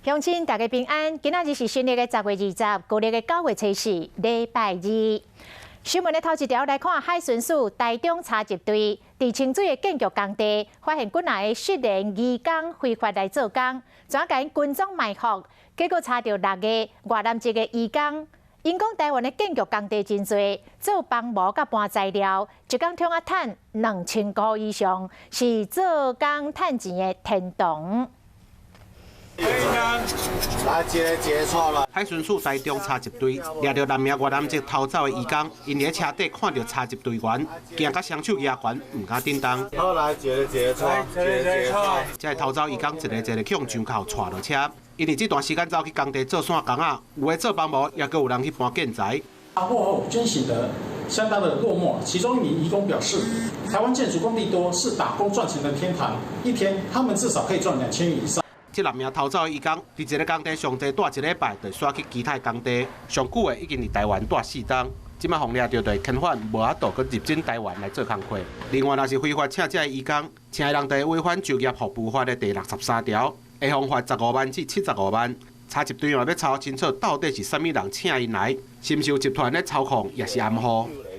鄉親大家平安，今仔日是新曆的10月20，舊曆的9月初四，禮拜二。新聞的頭一條來看，海巡署台中查緝隊佇清水的建築工地發現幾若个失聯移工非法來做工，怎共𪜶跟蹤埋伏，結果查著六个越南籍的移工。𪜶講台灣的建築工地真濟，做幫模佮搬材料，一工通啊趁2000箍以上，是做工趁錢的天堂。來，一个一个錯啦。海巡署台中查緝隊掠著六名越南籍偷走的移工，𪜶佇車底看著查緝隊員，驚甲雙手舉懸，毋敢振動。好，來，一个一个錯，一个一个錯。這个偷走移工一个一个予上銬帶落車，𪜶佇這段時間走去工地做線工仔，有的做幫模，也閣有人去搬建材。查獲後均顯得相當的落寞。其中一名移工表示，台灣建築工地多，是打工賺錢的天堂，一天他們至少可以賺2000元以上。這六名偷走的移工，佇一个工地上濟蹛一禮拜，就徙去其他工地。上久的已經佇台灣蹛4冬，這擺予掠著就會遣返，無法度閣入境台灣來做工課。另外，若是非法請這个移工，請的人就會違反就業服務法的第63條，會予罰15萬至75萬。查緝隊嘛欲查清楚到底是啥物人請𪜶來，深受集團咧操控，抑是暗號。